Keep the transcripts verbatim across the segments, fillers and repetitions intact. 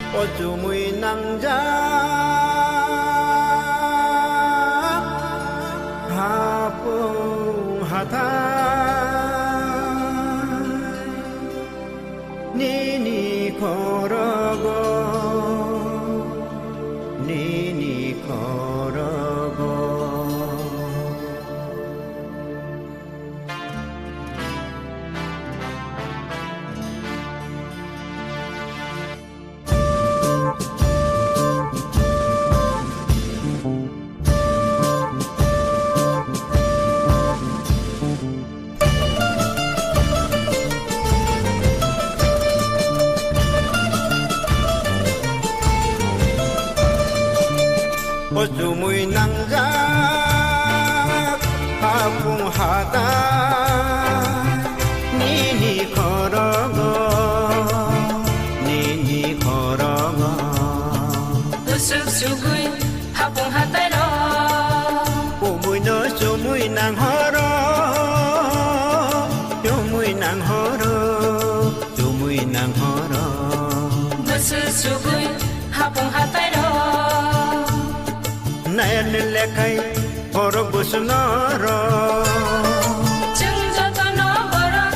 O chumui nangjak hapung hathai nini khorogo, nini khorogo. O chumui nangjak hapung hathai nini khorogo, nini khorogo. Bwswk sugwi hapung hathai rok. Kubui no chumui nanghoro, chumui nanghoro. Chumui nanghoro. Bwswk sugwi hapung hathai rok. Nayani lekhai khorok bwswk norok. Chwng jotono borok,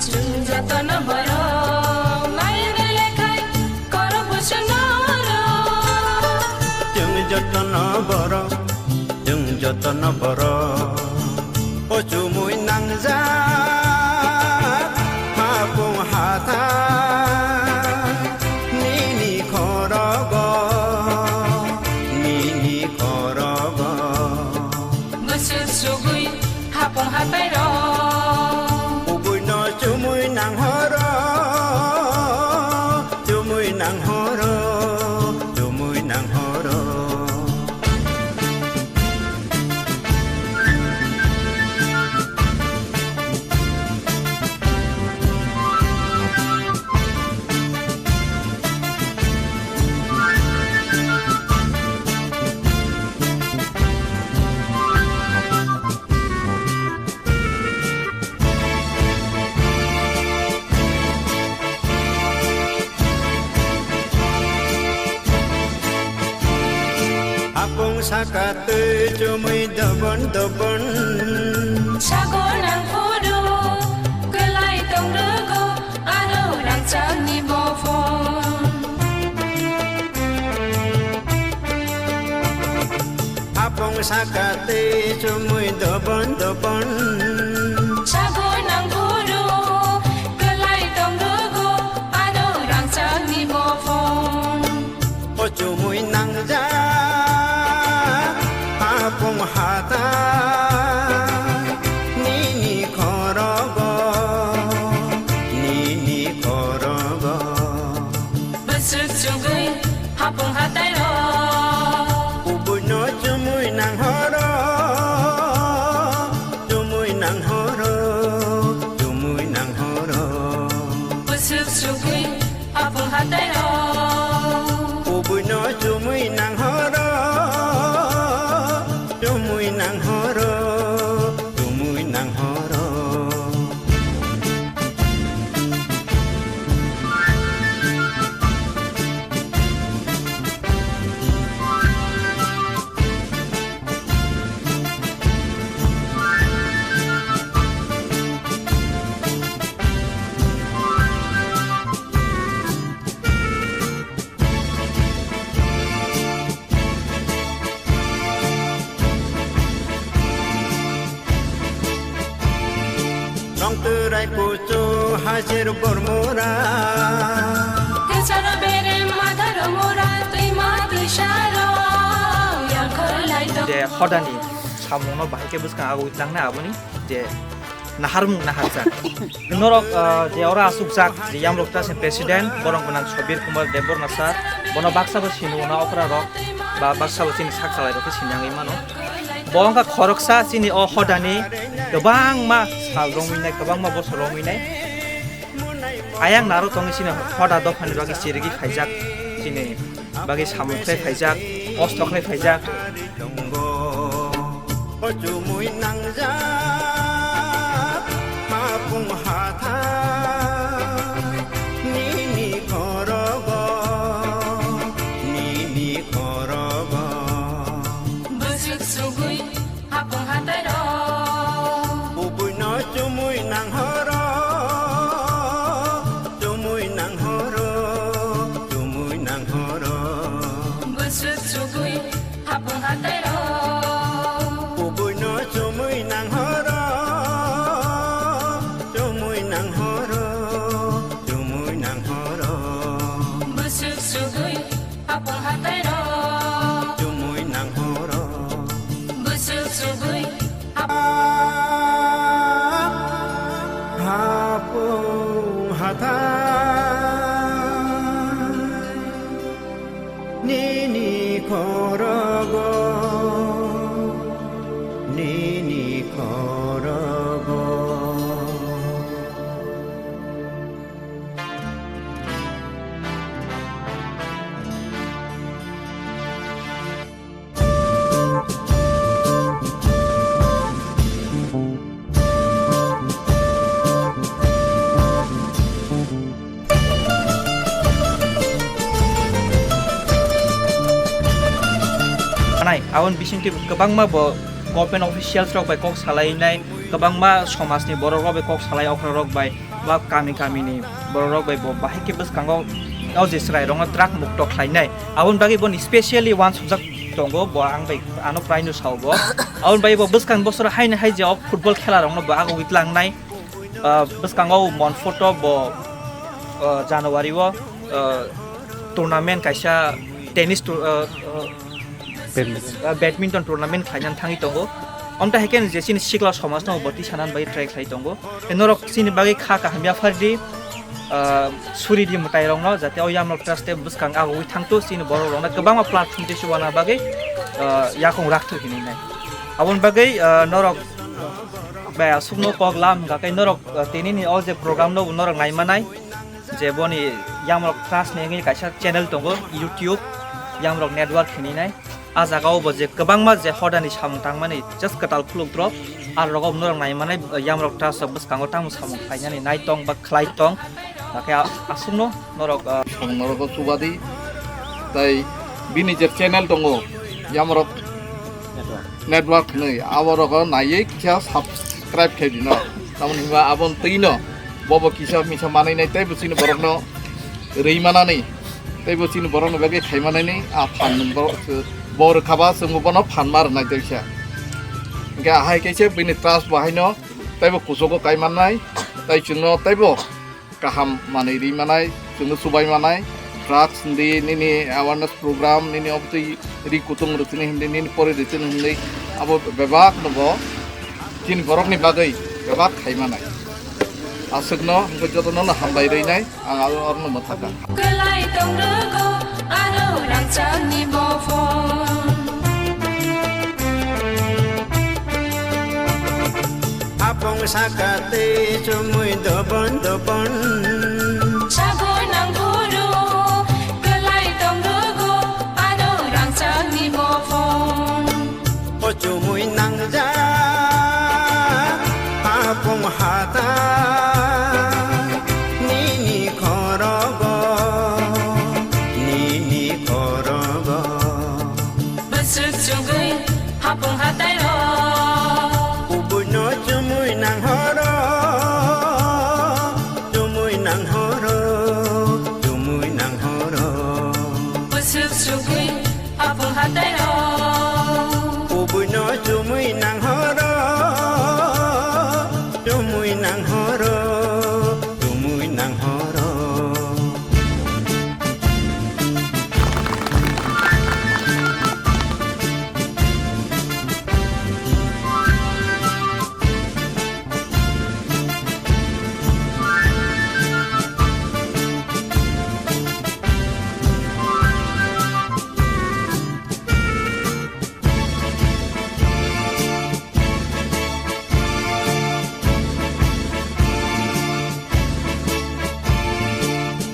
chwng jotono borok. Nayani lekhai khorok bwswk norok. Chwng jotono borok. Chwng jotono borok o chumui nangjak hapung hathai nini khorogo, nini khorogo. Bwswk sugwi hapung hathai rok. Kubui no chumui nanghoro, chumui nanghoro, chumui nanghoro. Hapung saka twi chumui dobon dobon. Sagor nang phuru kwlai tong rwgo ano rangchakni bophon. Hapung saka twi chumui dobon dobon. Sagor nang phuru kwlai tong rwgo ano rangchakni bophon. O chumui nangjak hapung hathai nini khorogo, nini khorogo. Bwswk chugwi hapung hathai rok. Kubui no chumui nanghoro, chumui nanghoro, chumui nanghoro. Bwswk chugwi hapung hathai rok. Kubui no chumui nanghoro, chumui nanghoro, chumui nanghoro. Nongtwrai kuchuk hajir bormura. Kwcharo berem adharo mura, twima twisaro yangkhorlai tong. Je hodani samungno bahai khe bwskang agwi tlangnai aboni je naharmung naharjak. Norok, ah, je oro achukjak, je Yamrok Trust ni President, borok gwnang Sobir Kumar Debbarma sir, bono baksa bo sini uno okra rok, ba baksa bo chini sak chalai rok khe sini yangwi mano. Bo wngkha khoroksa chini o hodani kwbangma sal romwi nai, kwbangma bosor romwi nai. Ayang naro tongwi chini hoda dophani bagwi chirigwi phaijak chini bagwi samung khlai phaijak, kosto khlai phaijak. O chumui nangjak hapung hathai nini khorogo. Sugui hapung hatai ro. Chumui nang horo. Busuk sugui hapung hatai. Nini korogo, nini korogo. Nai, aboni bisingtwi kwbangma bo government officials rok bai kok salainai, kwbangma somajni borok rok bai kok salai, okra rok bai ba kami kami ni borok rok bai bo bahai khe bwskango o je chwrai rok no drug mukto khlainai. Aboni bagwi boni specially uansukjak tongo, bo ang bai ano prai no sao bo. Aboni bagwi bo bwskang bosoro haino hai je o football khela rok no bo agugwi tlangnai. Ah, bwskango Monforto bo, ah, January o, ah, tournament kaisa tennis tour-, ah, ah, Badminton. Ah, badminton tournament khlainani thangwi tongo. Omta hai khe je chini sikla somajno bo tisanani bagwi try khlai tongo. Tei norok chini bagwi kha kaham yaphardi, ah, suridi mwtairokno, jate o Yamrok Trust tei bwskang agugwi thangto, chini borokrokno kwbangma platform tei chubanani bagwi, ah, yakung rakthok hinwi nai. Aboni bagwi, ah, norok bai aswkno kok lam hwnkha khe norok, ah, tinini o je program no norok naimanai. Je boni Yamrok Trust ni wngwi kaisa channel tongo, YouTube, Yamrok Network hinwi nai. A jaga o bo je kwbangma je hodani samung tangmani just kwtal khuluk drop, a rogo norok naimanai, Yamrok Trust rok bwskango tamo samung khlainani nai tong ba khlai tong. Hakhe a-, aswkno norok, ah, Samung norok chubadi, tai bini je channel tongo, Yamrok Network hinwi, abo rogo naiwi kisa subscribe khai dino. Tamoni hwnba aboni twino bobo kisa misa manwi nai teibo chini borokno rwi manani, teibo chini borokno bagwi khai manani a phan nwng borok, bo rwkha ba chwngbo bono phan ma rwnai teisa. Hwnkhe ahai kaisa bini trust bo haino teibo kuchugo kai mannai, tei chwngno teibo kaham manwi ri manai, chwngno chubai manai, drugs hindi, nini awareness program, nini obotwi ri kutung rwchini hindi, nini pori rwchini hindi, abo bebak no bo chini borokni bagwi bebak khai manai. Aswkno hwnkhe jotono no hambai rwi nai, ang aro orno mwthakha. Kwlai tong rwgo ano rangchakni bophor. Apong saka tei chumui dobon dobon. Sago nang guru, kwlai tong rwgo, ano rangchakni bophor. O chumui nangjak, apong hata, nini khorogo, nini khorogo. Bwswk chugwi hapung hatai rok. Kubuino chumui nanghoro, chumui nanghoro, chumui nanghoro. Bwswk chugwi hapung hatai rok. Kubuino chumui nanghoro, chumui nanghoro, chumui nanghoro.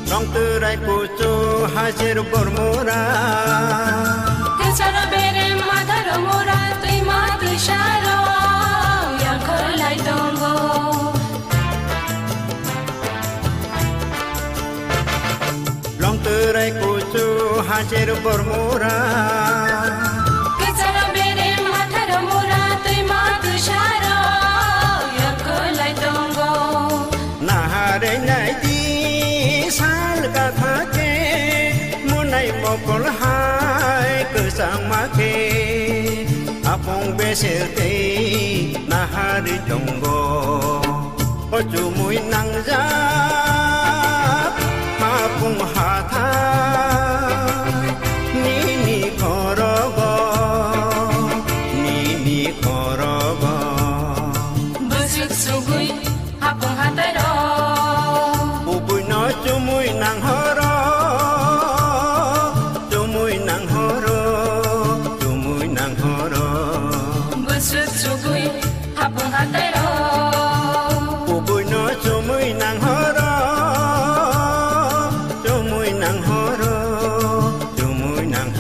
Rong twrai kuchu hajir bormura. Kwcharo bere matharo mura, twima twisaro yangkhorlai tongo. Long twrai kuchu hajir bormura. Kwcharo bere matharo mura, twima twisaro yangkhorlai tongo. Naharwi naidi sal gatha khe, monai mokol hai kwchangma khe, apong besel tei naharwi tongo. O chumui nangjak.